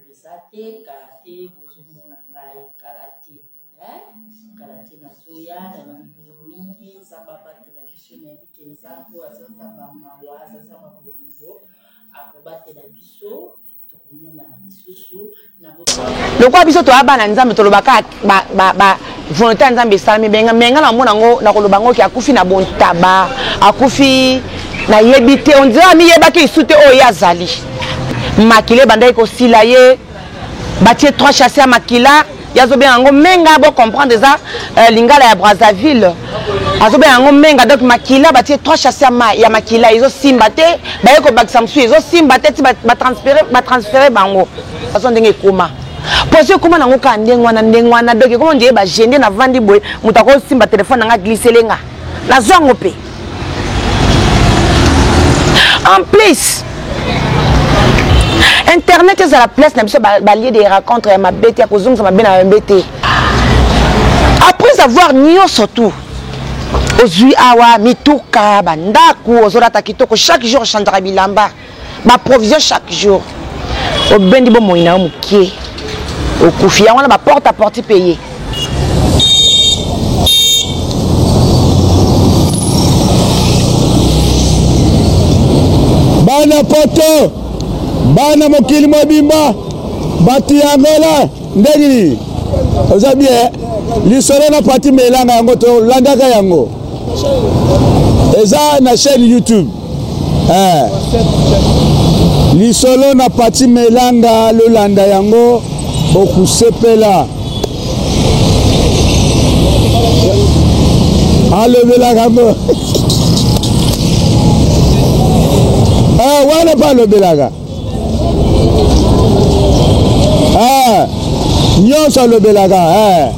eza te, kala te bozomona ngai kala te. Eh? Kala te nazoya, nalingi bino mingi, Nzambe abatela biso, nayebi ke Nzambe oyo aza Nzambe ya mawa, aza Nzambe ya bolingo, akobatela biso. Lokola biso toya bana Nzambe, tolobaka ba, ba, ba volonté ya Nzambe esalami benga me nga namona yango, nakoloba yango ke akufi na bontaba, akufi nayebi te, on dirait amiyebaki lisu te oyo ye azali. Makila ebandaki kosila ye, batie 3 chasse ya makila, ye azobenga yango menga, bo comprendre eza lingala ya Brazzaville, azobenga yango menga. Donc makila batie 3 chasse ya mai ya makila ezosimba te, baye kobakisa mosusu ezosimba te, ti batransfere bango façon ndenge ekoma poso ekoma nango kaka ndenge wana ndenge wana. Donc ekoma ndeye bagende navandi boye, moto akosimba telefone nanga glisele nga nazwa yango mpe. En plus internet ezala place na biso balie de rencontre ya mabe te, ya kozongisa mabe na mabe te. Après avoir nyonso tout ozwi awa, mituka, bandako, ozolata kitoko chaque jour, ochangeaka bilamba, baprovision chaque jour, obendi bomoi na yo moke, okufi. Yango wana baporte à porte paye. Bana poto, bana mokili mobimba, bato ya Angola, ndenge nini oza bien? Lisolo na Pati Melanga yango tolandaka yango, eza na chaîne YouTube. Lisolo na Pati Melanga, lolanda yango, bokusepela. Alobelaka yango wana mpe alobelaka nyonso alobelaka.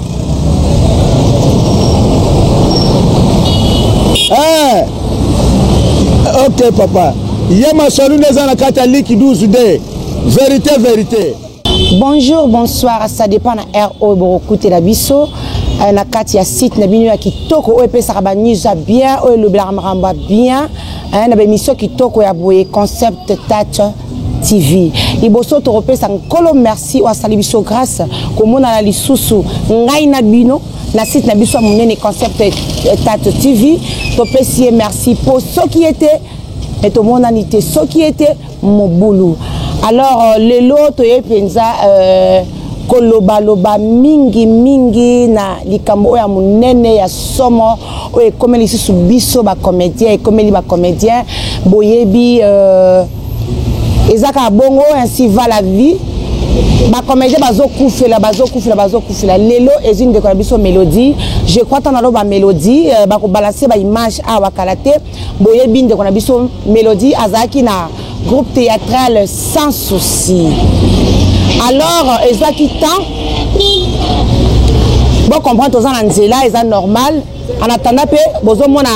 Ok papa, ye masolo nde eza na kati ya liki 12D. Vérité, vérité. Bonjour, bonsoir, ça dépend na heure oyo bokokutela biso na kati ya site na bino ya kitoko oyo epesaka ba news ya bien, oyo elobelaka makambo ya bien, na ba émission kitoko ya boye, Concept Touch TV. Liboso tokopesa Nkolo merci oyo asali biso grâce komonana lisusu ngai na bino na site na biso ya monene Concept Touch TV. Topesi ye merci po soki ye te me tomonani te, soki ye te mobulu. Alors lelo toye mpenza kolobaloba mingi mingi na likambo oyo ya monene ya somo oyo ekomeli lisusu biso bacomédien, ekomeli bacomédien. Boyebi eza kaka bongo, ainsi va la vie. Bacomédien bazokufela, bazokufela, bazokufela. Lelo ezwi ndeko na biso Mélodie. Je crois ntango naloba Mélodie, bakobalanse baimage awa kala te. Boyebi ndeko na biso Mélodie azalaki na groupe théâtral Sans Souci. Alors ezwaki temps, bocomprendre, toza na nzela, eza normal. En attendant mpe bozomona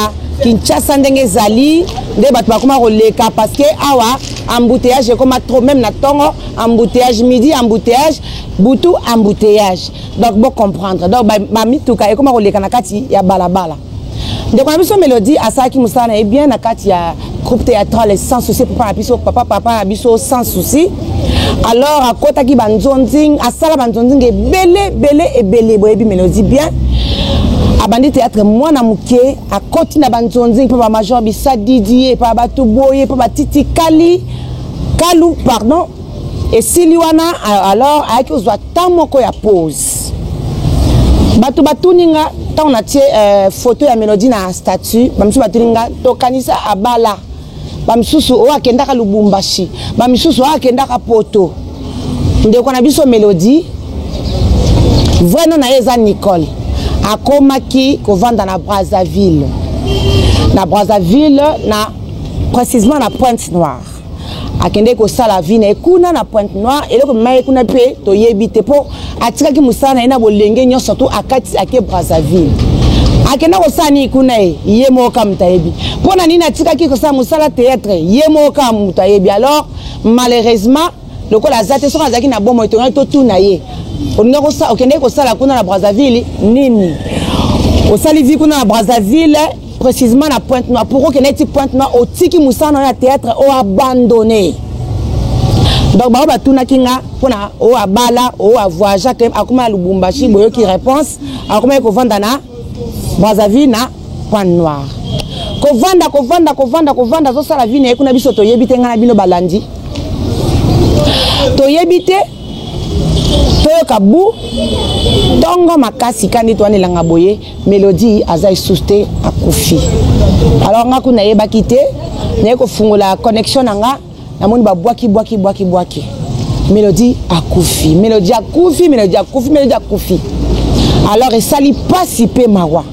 Kinshasa ndenge ezali, nde bato bakoma koleka, parce que awa embouteillage ekoma trop, même na ntongo embouteillage, midi embouteillage, butu embouteillage. Donc bocomprendre, donc bamituka ekoma koleka na kati ya balabala. Ndeko na biso Mélodie asalaki mosala na ye bien na kati ya groupe théâtral Sans Souci, papa na biso, papa papa na biso Sans Souci. Alors akotaki banzonzing, asala banzonzing ebele ebele ebele. Boyebi Mélodie bien, abandi théâtre mwana moke, akoti na banzonzing mpo bamajor bisadidi ye, mpo bato boye, mpo batiti kali kalu, pardon, esili wana. Alors ayaki kozwa temps moko ya pause. Bato batuni nga ntango natie photo ya Mélodie na statut, bamisusu batuni nga tokanisa abala, bamisusu oyo akendaka Lubumbashi, bamisusu oyo akendaka Poto. Ndeko na biso Mélodie, vrai nom na ye eza Nicole, akomaki kovanda na Brazzaville, na Brazzaville, na précisément na Pointe Noire. Akendeki kosala vie na ye kuna na Pointe Noire. Eloko mema ye kuna mpe toyebi te, mpo atikaki mosala na ye na bolenge nyonso to akati ake Brazzaville. Akenda kosala nini kuna? Ye ye moko kaka moto ayebi mpo na nini atikaki kosala mosala théâtre, ye moko kaka moto ayebi. Alors malheureusement lokola aza te, soki azalaki na bomoi tongaki totuna ye: okendeki kosala kuna na Brazzaville nini? Osali vie kuna na Brazzaville, précisément na Pointe Noire, pourquoi okendeki ti Pointe Noire, otiki mosala na yo ya théâtre oyo abandonné? Donc bango batunaki nga mpona oyo abala, oyo avoyage, akoma ya Lubumbashi. Boyoki réponse, akomaki kovanda na Brazzaville, na Pointe Noire. Kovanda, kovanda, kovanda, kovanda, azosala vie na ye kuna. Biso toyebi te. Ngai na bino balandi toyebi te. Toyoka bu ntongo makasi kandi to wana elanga boye, Mélodie aza lisusu te, akufi. Alors nga kuna nayebaki te. Naye kofungola connexion na nga, namoni babwaki, bwaki, bwaki, bwaki: Mélodie akufi, Mélodie akufi, Mélodie akufi, Mélodie akufi. Alors esali pasi mpe mawa,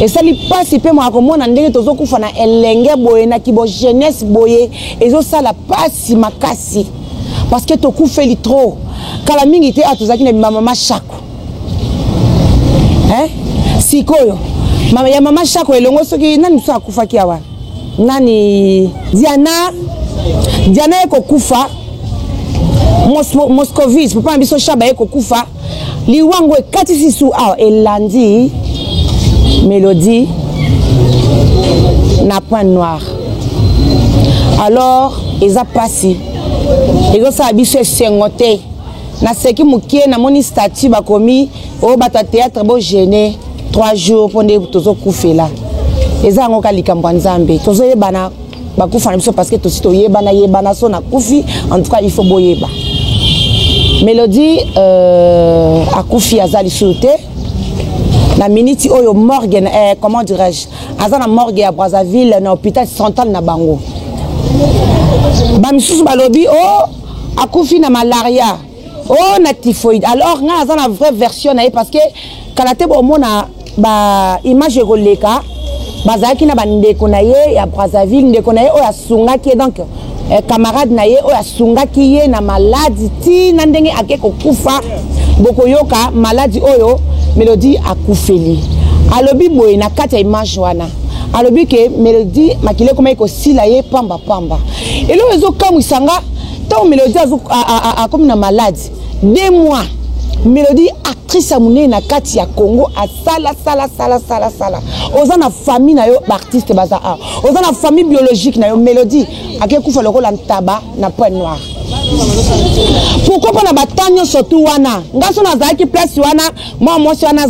esali pasi mpe mawa komona ndenge tozokufa na elenge boye, na kibo jeunesse boye. Ezosala pasi makasi parce que tokufeli trop. Kala mingi te awa tozalaki na bamama Shako, hein? Sikoyo mama ya mama Shako elongo, soki nani mosusu akufaki awa, nani, Diana, Diana ye kokufa, Moscovis, papa na biso Shaba ye kokufa. Liwango ekatisi su awa, elandi Mélodie na Pointe Noire. Alors eza pasi, ezosala biso esengo te. Naseki mokie, namoni statut bakomi oyo bato ya théâtre bojeûner 3 jours mpo nde tozokufela. Eza yango ka likambo ya Nzambe. Tozoyebana bakufa na biso parce que tosi toyebana yebana. So nakufi, en tout cas il faut boyeba Mélodie akufi, aza lisusu te. Na miniti oyo morgue, comment dirais-je, aza na morgue ya Brazzaville, na hôpital central na bango. Bamisusu balobi o oh, akufi na malaria, o oh, na typhoïde. Alors ngai aza na vraie version na ye parce que kala te bomona baimage ekoleka. Bazalaki na bandeko na ye ya Brazzaville, ndeko na ye oyo asungaki ye, donc camarade na ye oyo asungaki ye na maladi ntina ndenge ake kokufa. Bokoyoka maladi oyo Mélodie akufeli. Alobi boye na kati ya image wana, alobi ke Mélodie makili ekomaki kosila ye pamba pamba. Eloko ezokamwisa nga, ntango Mélodie akomi na maladi 2 mois, Mélodie, actrice ya monene na kati ya Congo, asala sala sala sala sala. Oza na famille na yo, baartiste baza awa, oza na famille biologique na yo. Mélodie ake kufa lokola ntaba na Pointe Noire. Pourquoi? Mpo na batan nyonso tu wana, nga so nazalaki place wana, mwa mwasi wana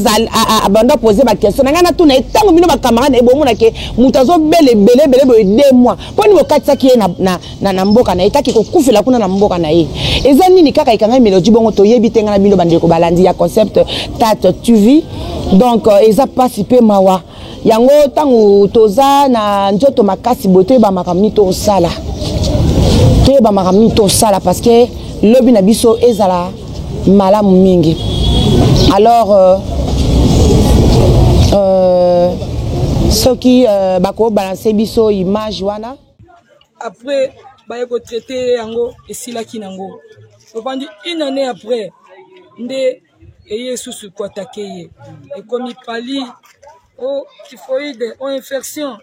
abanda pose baquestion na ngai, natuna ye: ntango bino bacamarade na ye bomonake moto azobela ebele ebele boye 2 mois, mpo nini bokatisaki ye na mboka na ye, taki kokufela kuna na mboka na ye? Eza nini kaka ekangai Mélodie bongo? Toyebi te. Ngai na bino bandeko balandi ya Concept Tat TV, donc eza mpasi mpe mawa. Yango ntango toza na nzoto makasi boye, toyeba makambo nini tosala, toyeba makambo nini tosala parce que lobi na biso ezala malamu mingi. Alors soki bakobalanse biso image wana. Après baye kotraiter yango, esilaki nango. Ovandi une année après nde eye susu koattaquer ye, ekomi palu, o typhoïde, o infection.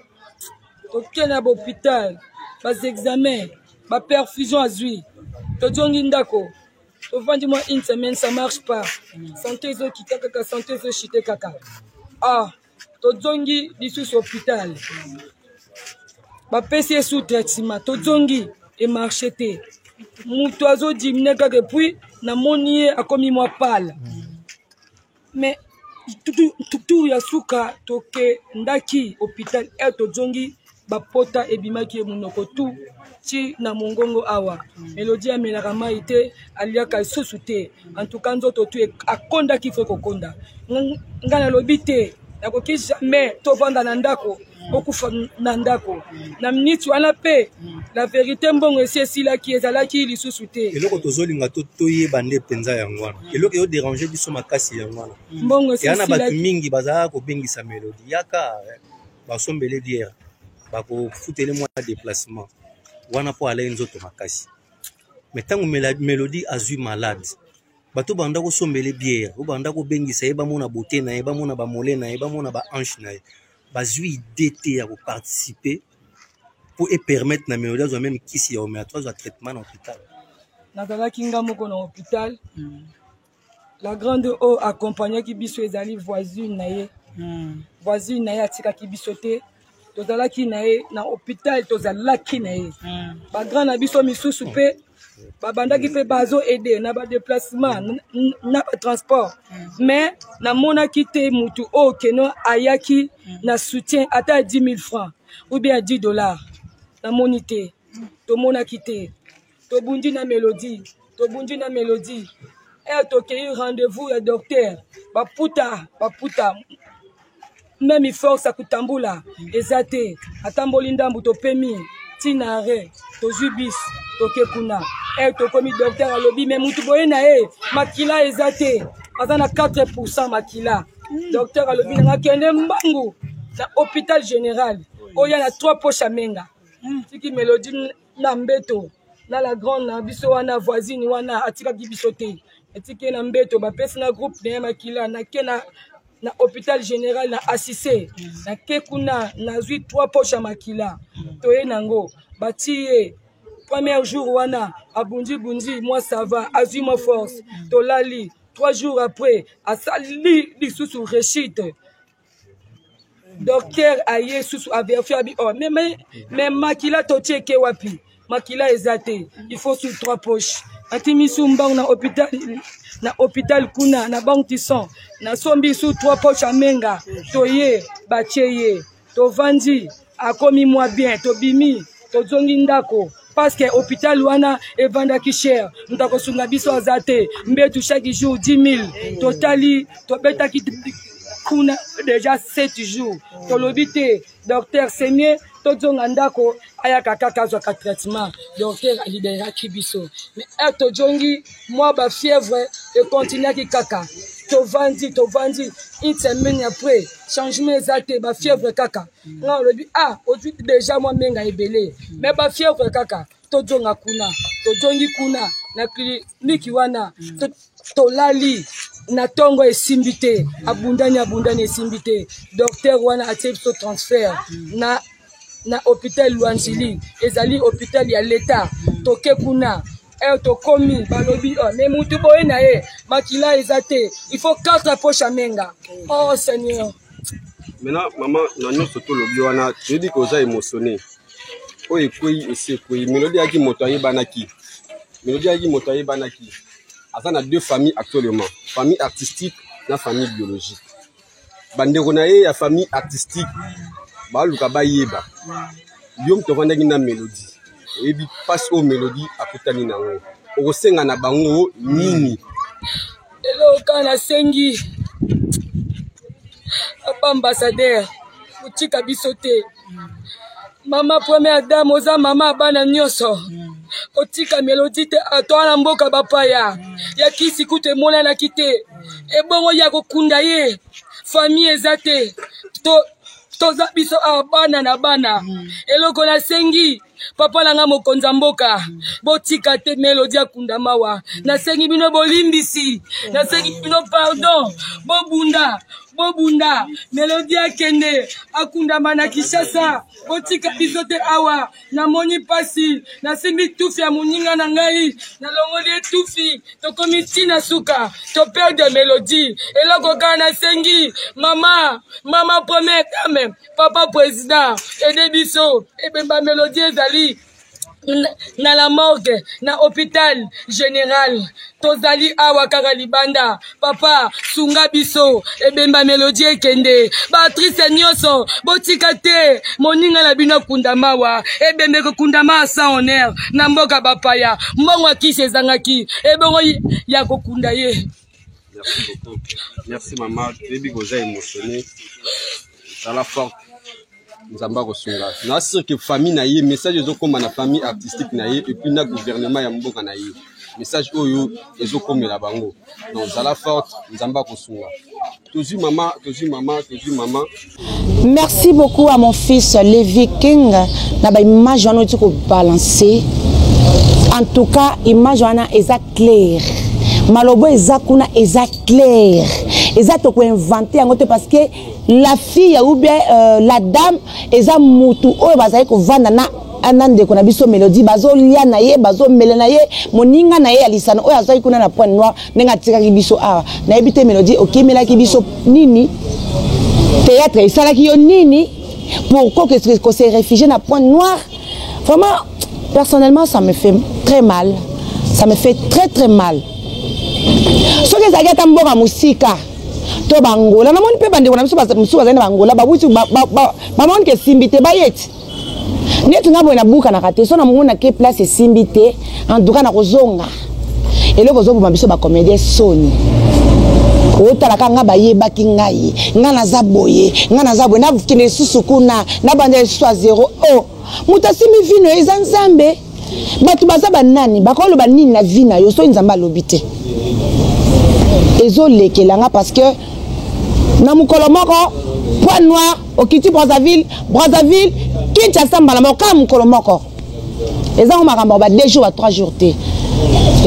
Tokende na bahôpital, baexamen, baperfusion azwi. Tozongi ndako, tovandi mwa une semaine, ça marche pas, santé ezokita kaka, santé ezochuter kaka. Ah, tozongi lisusu hôpital, bapesi ye sous traitement. Tozongi, emarcher te, moto azodiminuer kaka. Et puis namoni ye akomi mwa pâle. Mais tour ya suka tokendaki hôpital e tozongi, bapota ebimaki ye monoko tu ti na mongongo awa. Mélodie amelaka mai te, aliaka lisusu te. En tout cas nzoto tu akondaki, faut kokonda. Ngai nalobi te, nakoki jamais tovanda na ndako, okufa na ndako na miniti wana. Mpe la vérité, mbongo esi esilaki, ezalaki lisusu te. Eloko tozolinga toyeba nde mpenza yango wana, eloko ezoderange biso makasi yango wana. Mbongo esi Eya na bato esilaki. mingi bazalaka kobengisa Mélodie: yaka, basombele bière, bakofutele mwa déplacement wana mpo alai nzoto makasi. Mais ntango Mélodie azwi malade, bato banda kosombele bière, oyo banda kobengisa ye, bamona beauté na ye, bamona bamole na ye, bamona bahanche na ye, bazwi idée te ya koparticiper mpo epermettre na Mélodie azwa même kisi ya omela to azwa traitement na hôpital. Nazalaki nga moko na hôpital. La grande oyo accompagnaki biso ezali voisine na ye. Voisine na ye atikaki biso te, tozalaki na ye na hôpital, tozalaki na ye. Bagrand na biso misusu mpe Babandaki mpe bazo aide na badeplacement, na batransport, mais namonaki te mutu oyo keno ayaki na soutien ata ya 10 000 francs ou bien ya 10 dollars. Namoni te, tomonaki te. Tobundi na Mélodie, tobundi na Mélodie. E tokei rendez-vous ya docteur, baputa baputa, même force ya kotambula eza te. Atamboli ndambu, topemi ntina arrêt, tozwi bis, toke kuna. E tokomi, docteur alobi: "Mais mutu boye na ye makila eza te, aza na 4 makila." Docteur alobi nanga: "Kende mbangu na hôpital général, oya na 3 poche amenga." Tiki Mélodie na mbeto na la grande na biso wana, voisine wana atikaki biso te, etiki ye na mbeto. Bapesi na groupe na ye makila. Nake na hôpital général na assise, nake kuna, nazwi 3 poche ya makila. Toye nango, batie ye. Premier jour wana abundibundi mwa, ça va, azwi mwa force. Tolali. 3 jours après, asali lisusu rechute. Docteur aye susu, avérifier, abi: "Oh, mais makila totie eke wapi? Makila eza te, il faut sur trois poches." Atimi su mbangu na hôpital, na hôpital kuna na banque du sang, nasombi su trois poches amenga. Toye, batie ye, tovandi, akomi mwa bien. Tobimi, tozongi ndako parce que hôpital wana evandaki cher, moto akosunga biso aza te. Mbetu chaque jour 10 000. Totali, tobetaki kuna déjà 7 jours. Tolobi te, docteur, c'est mieux tozonga ndako, ayaka kaka azwaka traitement. Docteur alibéraki biso, mais heure tozongi, mwa bafièvre ekontinuaki kaka. Tovandi, tovandi une semaine après, changement eza te, bafièvre kaka. Nga olobi: "Ah, ozwi déjà mwa menga ebele, mais bafièvre kaka, tozonga kuna." Tozongi kuna na kliniki wana, tolali na ntongo, esimbi te. Abundani, abundani, esimbi te. Docteur wana atie biso transfert na hôpital Lwanzili, ezali hôpital ya leta. Toke kuna, e tokomi, balobi: "Oh, mais mutu boye na ye makila eza te, il faut quatre poche amenga." Oh Seigneur! Maintenant, mama, na nyonso tolobi wana, toyebi ke oza émotionné. Oyo ekwei esi ekwei. Mélodie ayaki moto ayebanaki, Mélodie ayaki moto ayebanaki. Aza na deux familles actuellement, famille artistique na famille biologique. Bandeko na ye ya famille artistique baluka bayeba yo moto ovandaki na Mélodie, oyebi mpasi oyo Mélodie akutani nango. Okosenga na bango nini? Eloko kaka nasengi, papa ambassadeur, kotika biso te. Mama première dame, oza mama ya bana nyonso, kotika Mélodie te. Atoa na mboka bapaya ya kisi kutu emonanaki te, ebongo ya kokunda ye, famille eza te. To toza biso awa bana na bana. Eloko nasengi, papa na nga mokonzi ya mboka, botika te Mélodie akunda mawa. Nasengi bino bolimbisi, nasengi bino pardon, bobunda, bobunda, Mélodie akende akundama na Kinshasa. Botika biso te awa. Namoni mpasi, nasimbi tufi ya moninga na ngai, nalongoli etufi, tokomi ntina suka, toperdre Mélodie. Eloko kaka nasengi, mama, mama première dame, papa président, aide biso. Ebemba Mélodie ezali na la morgue na hôpital général, tozali awa kaka libanda. Papa, sunga biso, ebemba Mélodie ekende. Baactrice nyonso, botika te moninga na bino akunda mawa. Ebembe kokundama sans honneur na mboka bapaya, mbongo akisi ezangaki, ebongo ya kokunda ye. Merci beaucoup, merci mama. Toyebi koza émotionné, zala forte, Nzambe akosunga. Na sûr que famille na ye, message ezokóma na famille artistique na ye et puis na gouvernement ya mboka na ye, message oyo ezokomela bango. Donc zala forte, Nzambe akosunga. Tozwi mama, tozwi mama, tozwi mama. Merci beaucoup à mon fils Levi King na baimage wana oti kobalance. En tout cas, image wana eza claire, malobo eza kuna, eza claire, eza tokoinvente yango te, parce que la fille ou bien la dame eza mutu oyo bazali kovanda na ndeko na biso Mélodie, bazolia na ye, bazomela na ye, moninga na ye ya lisano oyo azwaki kuna na Pointe Noire. Ndenge atikaki biso awa, nayebi te. Mélodie, okimelaki biso nini? Théâtre esalaki yo nini? Pourquoi que se réfugier na Pointe Noire? Vraiment, personnellement, ça me fait très mal. Ça me fait très très mal. Soki ezalaki ata mboka mosika to bangola, namoni mpe bandeko na biso mosusu bazali na bangola, babuti bamoni ke esimbi te, baye ti neti nga boye nabukanaka te. So namona ke place esimbi te, en tout cas nakozonga. Eloko ozoboma biso bacomédien, soni. Otalaka nga, bayebaki ngai, nga naza boye, nga naza boye, nakende lisusu kuna, nabanda lisusu a zero. O oh, moto asimbi vino eza Nzambe. Bato baza banani? Bakoloba nini na vie na yo soki Nzambe alobi te? Ezolekela nga parce que na mokolo moko, Pointe Noire okiti Brazzaville, Brazzaville Kinshasa, mbala moko, kaka mokolo moko. Eza ngo makambo ya ba 2 jours, ba 3 jours te.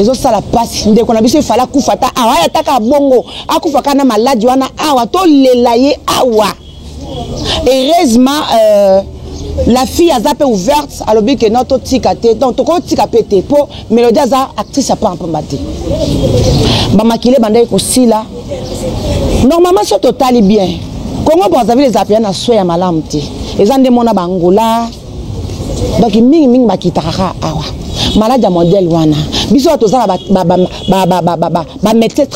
Ezosala mpasi. Ndeko na biso efala akufa ata awa, aya ataka bongo, akufa kaka na maladi wana awa, tolela ye awa. Heureusement, la fille aza mpe ouverte, alobi ke non, totika te. Donc tokotika mpe te, mpo Mélodie aza actrice ya pampamba te. Bamakile ebandaki kosila. Normalement, so totali bien, Congo Brazzaville ezala mpenza na soin ya malamu te. Eza nde mona Bangola, donc mingimingi bakitaka kaka awa. Maladi ya modèle wana, biso oyo toza na bamédecin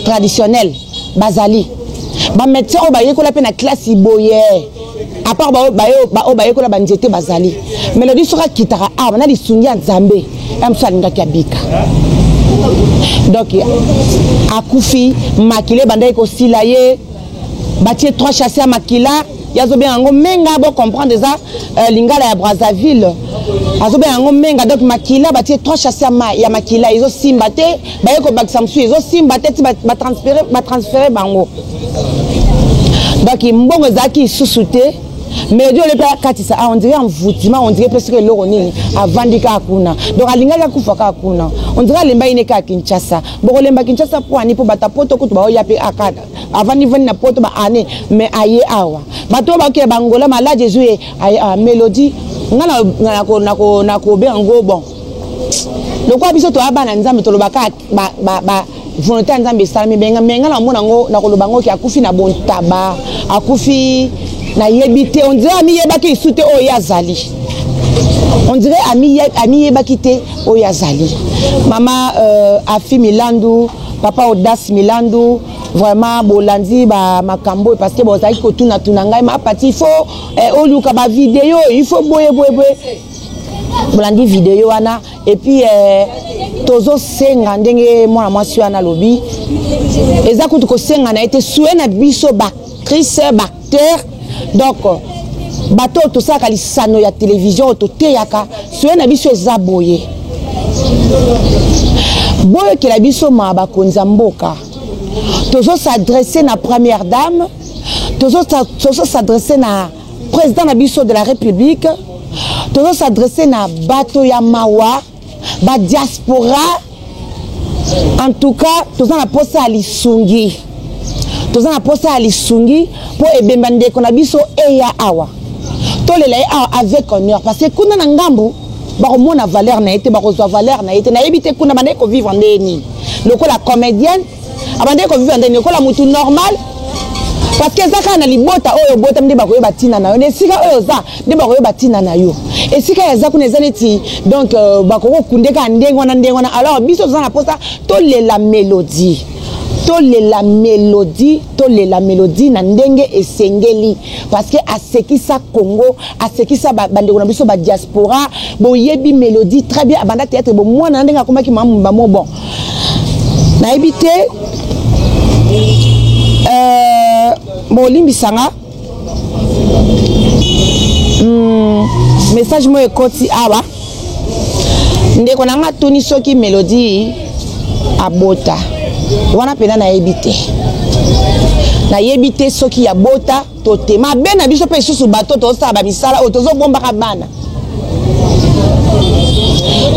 traditionnel, bazali bamédecin oyo bayekola mpe na classe boye, à part oyo bayekola banzete bazali. Mélodie soki akitaka awa na lisungi ya Nzambe, ya mosu alingaki abika. Donc akufi, makila ebandaki kosila ye, batie trois sachets ya makila. Ye azobenga yango menga, bocomprendre, eza lingala ya Brazzaville, azobenga yango menga. Donc makila, batie trois sachets ya makila, ezosimba te. Baye kobakisa mosusu, ezosimba te, ti batransfere bango. Donc mbongo ezalaki lisusu te. Mélodie ole mpe akatisa, ah, on dirait envoûtement, on dirait mpe soki eloko nini, avandi kaka kuna. Donc alingaki akufa kaka kuna. On dirait alemba ye ne kaka Kinshasa. Bokolemba Kinshasa mpo ani? Mpo bato poto kutu baoya mpe akada, avandi vandi na poto ba année, mais aye awa, bato oyo bakokende Bangola, maladi ezwi ye, aye awa. Mélodie, nga nakobenga yango bon, lokola biso toya bana Nzambe, tolobaka ba volonté ya Nzambe esalami. Benga me nga namona yango, nakoloba yango ke akufi na bontaba, akufi nayebi te. On dirait amiyebaki lisu te oyo ye azali. On dirait amiyebaki te oyo azali. Mama Afi Milandu, papa Audace Milandu, vraiment bolandi bamakambo oyo, parce que bozalaki kotunatuna ngai: mapati, il faut oluka bavideo, il faut boye boye boye. Bolandi video wana. Et puis tozosenga ndenge mwana mwasi wana alobi, eza kutu kosenga na ye te, souhait na biso baactrice, baacteur, donc bato oyo tosalaka lisano ya télévision, oyo toteyaka, souhait na biso eza boye: boyokela biso maa bakonzi ya mboka. Tozos'adresse na première dame, tozos'adresse na président na biso de la République, tozos'adresse na bato ya mawa, badiaspora. En tout cas, toza na posa ya lisungi, toza na posa ya lisungi mpo ebemba ndeko na biso eya awa, tolela ye awa avec honneur, parce que kuna na ngambu bakomona valeur na ye te, bakozwa valeur na ye te. Nayebi te kuna bandeki kovivre ndenge nini lokola comédienne, abandeki kovivre ndenge nini lokola mutu normal, parce que eza kaka na libota oyo obotami nde bakoyeba ntina na yo, na esika oyo oza nde bakoyeba ntina na yo. Esika eza kuna eza neti, donc bakoki kokunde kaka ndenge wana, ndenge wana. Alors biso toza na mposa tolela Mélodie, tolela Mélodie, tolela Mélodie na ndenge esengeli, parce que asekisa Congo, asekisa bandeko na biso badiaspora. Boyebi Mélodie très bien, abanda théâtre bomwana na ndenge akomaki mama bamo. Bon, nayebi te, bolimbisanga, message moko ekoti awa. Ndeko na nga atuni soki Mélodie abota. Wana mpena nayebi te, nayebi te soki abota to te. Mabe na biso mpe lisusu, bato tozosala bamisala oyo, tozobombaka bana,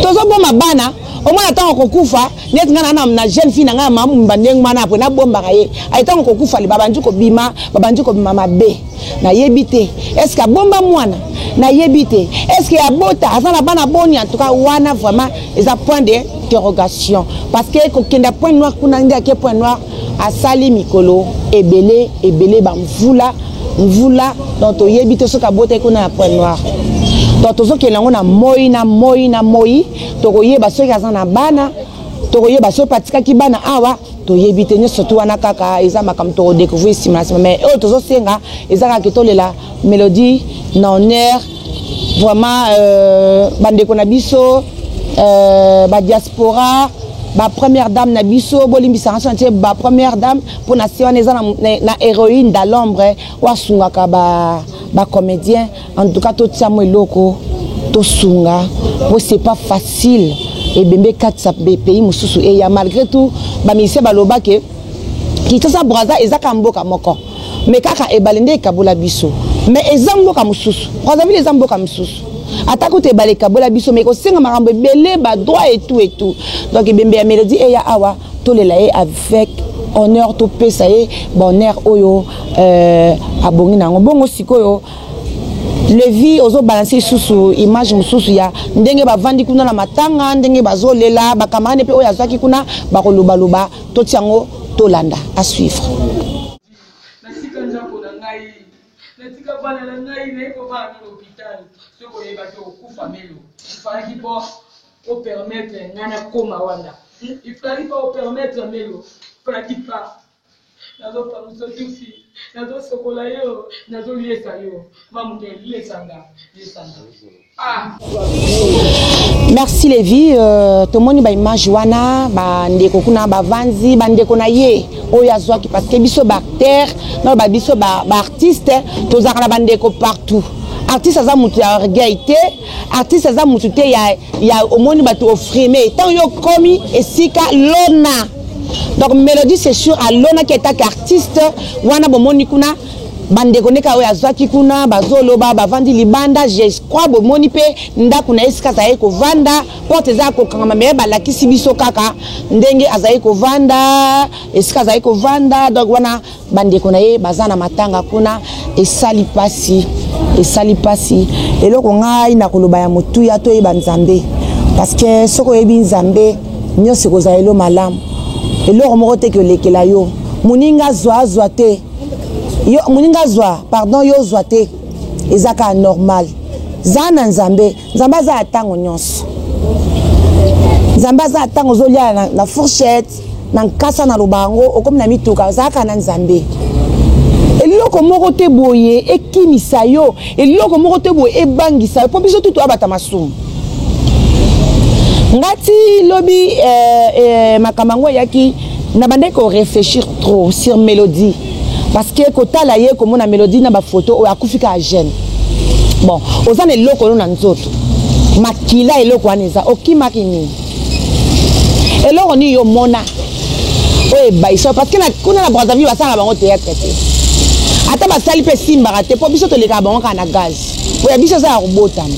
tozoboma bana. Omona ntango kokufa, neti ngai na jeune fille na ngai ya mamumba, ndenge wana apres nabombaka ye. Aye ntango kokufa, babandi kobima, babandi kobima mabe. Nayebi te est-ce abomba mwana, nayebi te est-ce abota, aza na bana boni. En tout cas, wana vraiment eza point d'interrogation, parce que kokenda Pointe Noire kuna, nde ake Pointe Noire, asali mikolo ebele ebele, bamvula mvula. Donc toyebi te soki abotaki kuna na Pointe Noire. Donc tozokende yango na moi na moi na moi, tokoyeba soki aza na bana, tokoyeba soki atikaki bana awa, toyebi te. Nyonso tu wana kaka eza makambo tokodécouvrir nsima na nsima. Mais oyo tozosenga eza kaka tolela Mélodie na honneur vraiment. Bandeko na biso badiaspora, bapremière dame na biso, bolimbisaka so na tie bapremière dame mpo na se wana eza na héroïne dans l'ombre oyo asungaka bacomédien ba. En tout cas, totia mo eloko, tosunga po c'est pas facile. Ebembe katisa pays mosusu eya, malgré tout bamusicien baloba ke Kinshasa Braza eza kaka mboka moko, mais kaka ebale nde ekabola biso. Mais eza mboka mosusu, Brazzaville eza mboka mosusu. Ata kuta ebale ekabola biso, mais ekosenga makambo ebele, badroit et tout et tout. Donc ebembe ya Mélodie eya awa, tolela ye avec honneur, topesa ye bonheur oyo abongi na yango. Bongo sikoyo, Levi ozobalanse lisusu image mosusu ya ndenge bavandi kuna na matanga, ndenge bazolela bacamarade mpe oyo azwaki kuna, bakolobaloba. Totia yango, tolanda, à suivre. Natika ndako na ngai, natika bana na ngai, naye kovanda na hôpital. Soki oyebaki okufa, Melo, ifalaki mpo opermettre ngai nakóma wana. Il fallait pas opermettre, Melo, falaki pas. Nazopangusa tufi, nazosokola yo, nazoliesa yo. Mamunde, liesanga, liesanga, ah. Merci Levi. Tomoni baimage wana, bandeko kuna bavandi, bandeko na ye oyo azwaki, parce que biso baacteur na babiso baartiste tozalaka na bandeko partout. Artiste aza motu ya orgueil te, artiste aza motu te ya omoni bato ofrime ntango yo okomi esika lona. Donc Mélodie, c'est sûr, alonaki etaki artiste wana. Bomoni kuna bandeko ndeka oyo azwaki kuna, bazoloba, bavandi libanda. Je crois bomoni mpe ndako na ye, esika azalaki kovanda, porte eza ya kokangama, mais balakisi biso kaka ndenge azalaki kovanda, esika azalaki kovanda. Donc wana bandeko na ye baza na matanga kuna. Esali mpasi, esali mpasi. Eloko ngai na koloba ya motuya, toyeba Nzambe, parce que soki oyebi Nzambe, nyonso ekozala elo malamu. Eloko moko te kolekela yo. Moninga azwa, azwa te, yo moninga azwa, pardon, yo ozwa te, eza kaka normal. Za na Nzambe. Nzambe aza ya ntango nyonso. Nzambe aza ya ntango ozolia na fourchette, na nkasa, na loba yango, okomi na mituka, ozalaka na Nzambe. Eloko moko te boye ekimisa yo, eloko moko te boye ebangisa yo, mpo biso tutu abata masumu. Ngati lobi makambo yango eyaki, na bandaki koréfléchir trop sur Mélodie, parce que kotala ye, komona Mélodie na bafoto oyo akufi kaka jeune, bon, oza na eloko oyo na nzoto, makila, eloko wana eza okimaki nini? Eloko nini yo mona oyo ebayisa? Parce que kuna na Brazzaville basalaka bango théâtre te, ata basali mpe esimbaka te, mpo biso tolekaka bango kaka na gaz. Oya biso eza ya kobotama.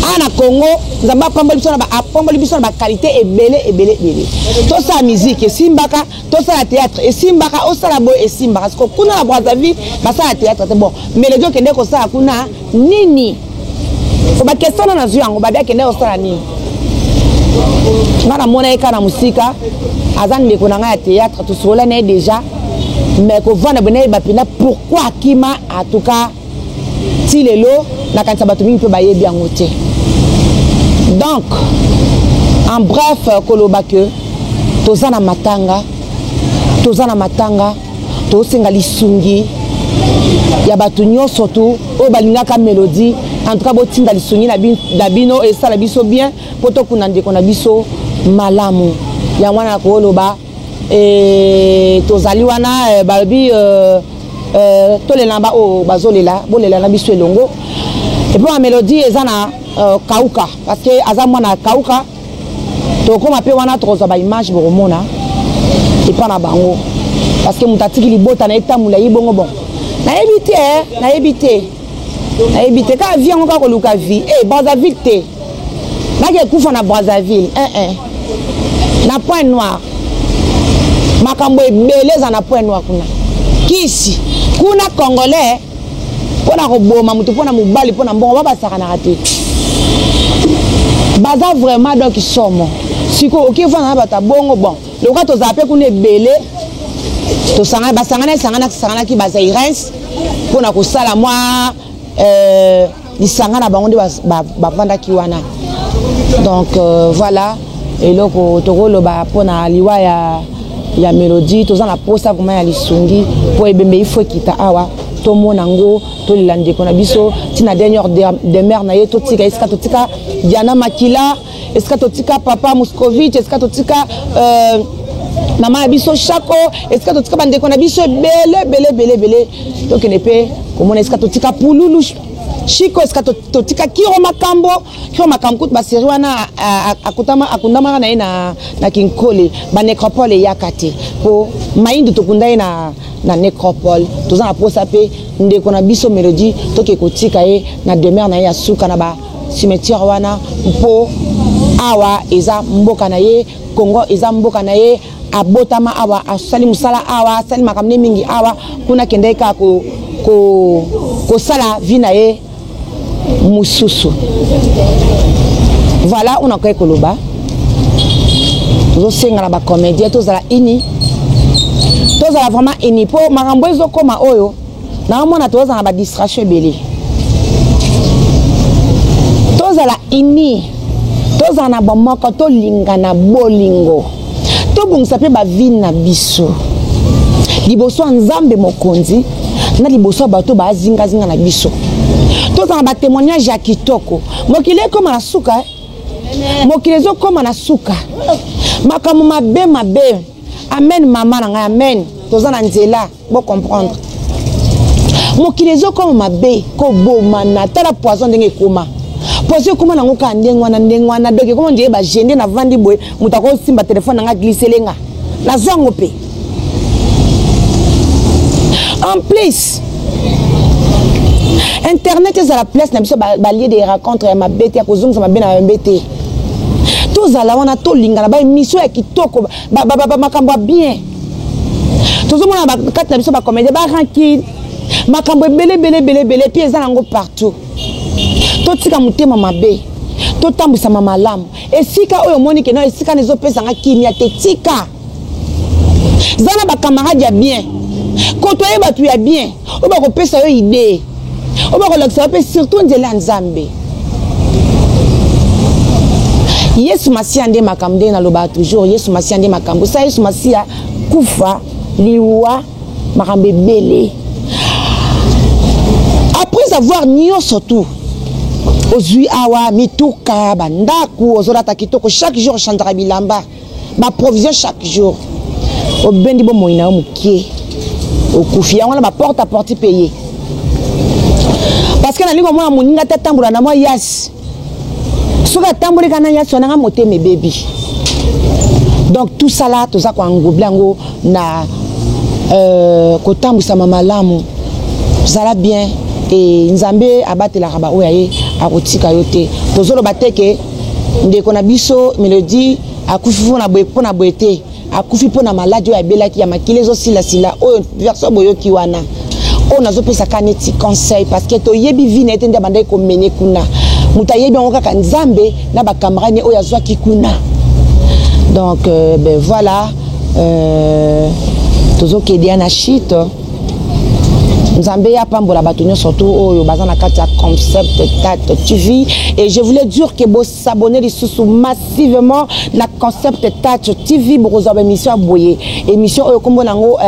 Awa na Congo, Nzambe apamboli biso na baqualité ebele ebele ebele. Tosala musique esimbaka, tosala théâtre esimbaka, osala boye esimbaka. Siko kuna na Brazzaville basala théâtre te. Bon, Mélodie okende kosala kuna nini? Po baquestion na nazwi yango, babi akende kosala nini? Nga namona ye kaka na mosika, aza ndeko na ngai ya théâtre, tosolola na ye déjà, mais kovanda boye, nayeba mpenza pourquoi akima. En tout cas, ti lelo nakanisa bato mingi mpe bayebi yango te. Donc en bref, koloba ke toza na matanga, toza na matanga, tozosenga lisungi ya bato nyonso tu oyo balingaka Mélodie. En tout cas, botinda lisungi na bino, esala biso bien mpo tokunda ndeko na biso malamu. Yango wana nakoloba. Tozali wana, balobi tolela na baoyo bazolela, bolela na biso elongo. Et puis Mélodie eza na Kauka, parce que aza mwana Kauka. Tokóma mpe wana, tokozwa baimage, bokomona epa na bango, parce que moto atiki libota na ye tambola ye bongo. Bon, nayebi te, nayebi te, nayebi te. Kaka vie yango, kaka koluka vie e Brazzaville te, naki ekufa na Brazzaville 1 na Point Noir. Makambo ebele eza na Point Noir kuna, kisi kuna. Congolais mpona koboma motu, mpona mobali, mpona mbongo, babasakanaka te, baza vraiment donc somo. Sikoyo okivanda na bato ya bongo. Bon, lokola tozala mpe kuna ebele, basangana esanganaki bazairens mpona kosala mwa. Lisanga na bango nde bavandaki wana. Donc voilà eloko tokoloba mpona liwa ya ya Melodie. Toza na posa vraiment ya lisungi mpo ebembe ifo ekita awa, tomona yango, tolela ndeko na biso ntina dernière demeure na ye. Totika esika totika Diana Makila, esika totika papa Moscovitch, esika totika mama na biso Shako, esika totika bandeko na biso ebele ebele ebele ebele. Tokende mpe komona esika totika Pululu Shiko, esika totika Kiro Makambo. Kiro Makambo kutu baseri wana akundamaka na ye na Kinkole, banecropole eyaka te mpo Maindu tokunda ye na nécropole. Toza na posa mpe ndeko na biso Melodie, toke kotika ye na demeure na ye ya suka na ba cimetière wana, mpo awa eza mboka na ye. Congo eza mboka na ye, abotama awa, asali mosala awa, asali makambo ne mingi awa. Kuna akendaki kaka kosala vie na ye mosusu. Voilà oyo nakoki koloba. Tozosenga na bacomédien tozala ini, tozala vraiment ini, mpo makambo ezokóma oyo naomona tozala na badistraction ebele. Tozala ini, tozala na bomoko, tolingana bolingo, tobongisa mpe bavie na biso liboso ya Nzambe mokonzi na liboso ya bato bazingazinga na biso. Tozala na batémoignage ya kitoko. Mokili ekóma na suka, eh? Mokili ezokóma na suka, makambo mabe mabe. Amen, mama na ngai, amen. Toza na nzela bocomprendre. Mokili ezokoma mabe, kobomana. Tala poison ndenge ekoma, poison ekoma nango kaka ndenge wana, ndenge wana. Donc ekoma ndenge bagende. Navandi boye, moto akosimba telefone nanga, glisele nga, nazwa yango mpe. En plus internet ezala place na biso balieu de rencontre ya mabe te, ya kozongisa mabe na mabe te. Tozala wana, tolingana, baémission ya kitoko, makambo ya bien. Tozomona kati na biso bacomédien barancune, makambo ebele ebele ebele ebele, epuis eza nango partout. Totika motema mabe, totambwisama malamu. Esika oyo omoni keno esika na ezopesanga kimia te, tika. Za na bacamarade ya bien, kotoye bato ya bien oyo bakopesa yo idée, oyo bakolakisa yo mpe surtout nzela ya Nzambe Yesu Masiya. Nde makambo ndenge nalobaka toujours, Yesu Masiya nde makambo. Sa Yesu Masiya, kufa, liwa, makambo ebele. Après avoir nyonso tu ozwi awa, mituka, bandako, ozolata kitoko chaque jour, ochangeaka bilamba, baprovision chaque jour, obendi bomoi na yo mokie, okufi. Yango wana baporte à porte paye, parce que nalingi komona moninga te atambola na mwa yasi. Soki atamboli kaka na yasi wana, nga motema ebebi. Donc tout ça là, toza koenglober yango na kotambwisama malamu. Zala bien e Nzambe abatelaka baoyo aye, akotika yo te. Tozoloba te ke ndeko na biso Melodie akufi mpona boye, mpona boye te. Akufi mpona maladi oyo abelaki ya makili ezosilasila, oyo version boyoki wana. Oyo nazopesa ka neti conseil, parce que toyebi vie na ye te, nde abandaki komene kuna. Moto ayebi yango kaka Nzambe na bacamarade oyo azwaki kuna. Donc ben voilà, tozokende ya na shite. Nzambe apambola bato nyonso tu oyo baza na kati ya Concept Tat TV. Et je voulais dire que bosabonner lisusu massivement na Concept Tat TV. Bokozwa baémission ya boye, émission oyo kombo nango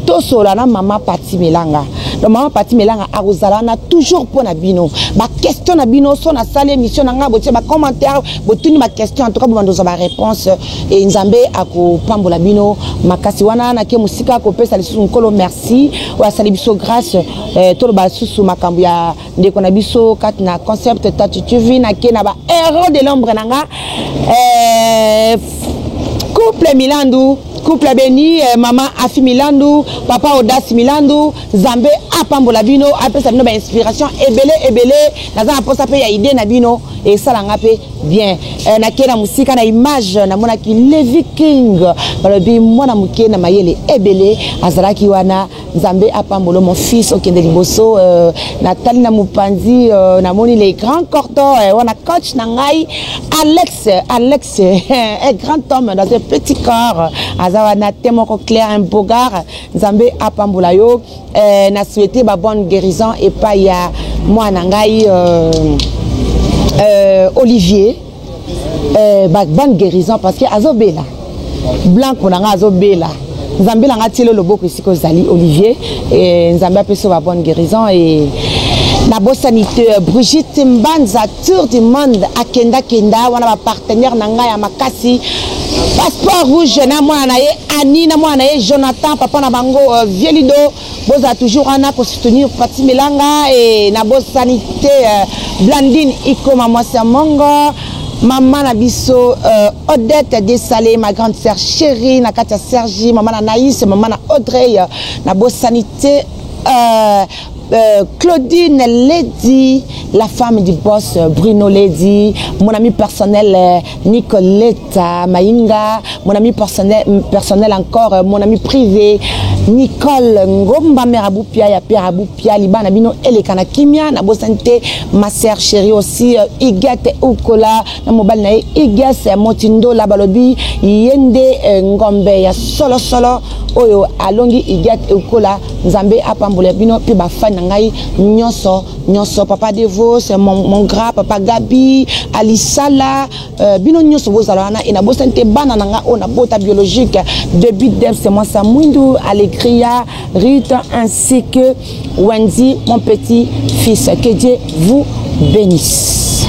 Tosola na mama Pati Melanga. Donc mama Pati Melanga akozala wana toujours mpo na bino, baquestion na bino. So nasali émission na ngai, botie bacommentaire, botuni baquestion, en tout cas bobanda ozwa baréponse e Nzambe akopambola bino makasi. Wana nake mosika kopesa lisusu Nkolo merci oyo asali biso grâce. Toloba lisusu makambo ya ndeko na biso kati na Concept Tatu TV. Nake na ba héros de l'ombre na nga, couple Milandu, couple béni, mama Afi Milandu, papa Audace Milandu. Nzambe apambola bino, apesa bino bainspiration ebele ebele. Naza na mposa mpe ya idée na bino, esalanga mpe bien. Nake na mosika na image, namonaki Levi King, balobi mwana moke na mayele ebele, azalaki wana. Nzambe apambolo mon fils, okende liboso. Natali na mopanzi, namoni les grands cordons, wana coach na ngai Alex. Alex, un grand homme dans un petit corps, aza wana te moko clair, un beau gars. Nzambe apambola yo. Na souhaité ba bonne guérison epai ya mwana ngai euh, euh, Olivier euh, ba bonne guérison parce que azobela blanco na ngai azobela nzambe na ngai tielo loboko esika ozali Olivier et nzambe apesi ba bonne guérison et nabosani te Brigitte Mbanza tour du monde akendakenda wana bapartenaire na ngai ya makasi passeport rouge na mwana na ye Annie na mwana na ye Jonathan papa na bango euh, vieux Lido bozala toujours wana kosoutenir Pati Melanga e nabosani te euh, Blandine Ikoma mwasi ya mongo mama na biso euh, Odette Desale ma grande sœur chérie na kati ya Sergi mama na Naïs mama na Audrey nabosani te euh, Euh, Claudine Lady, la femme du boss Bruno Lady, mon ami personnel euh, Nicoletta Maïnga, mon ami personnel, personnel encore, euh, mon ami privé Nicole Ngomba mère Aboupia, ya Pierre Aboupia, Libana Bino Elekana Kimia, na bosante, ma sœur chérie aussi, Huguette Ukola, na mobali na ye Igas Motindola balobi yende Ngombe ya solo solo oyo alongi Huguette Ukola. Nzambe apambola bino pe ba fan na ngai nyonso nyonso papa Devos mon, mon grand papa Gabi Alisala euh, bino nyonso bozala wana e nabosani te bana na ngai oyo nabota biologique debut Debs mwasa mwindu Alegria Rite ainsi que Wendy mon petit fils que Dieu vous bénisse.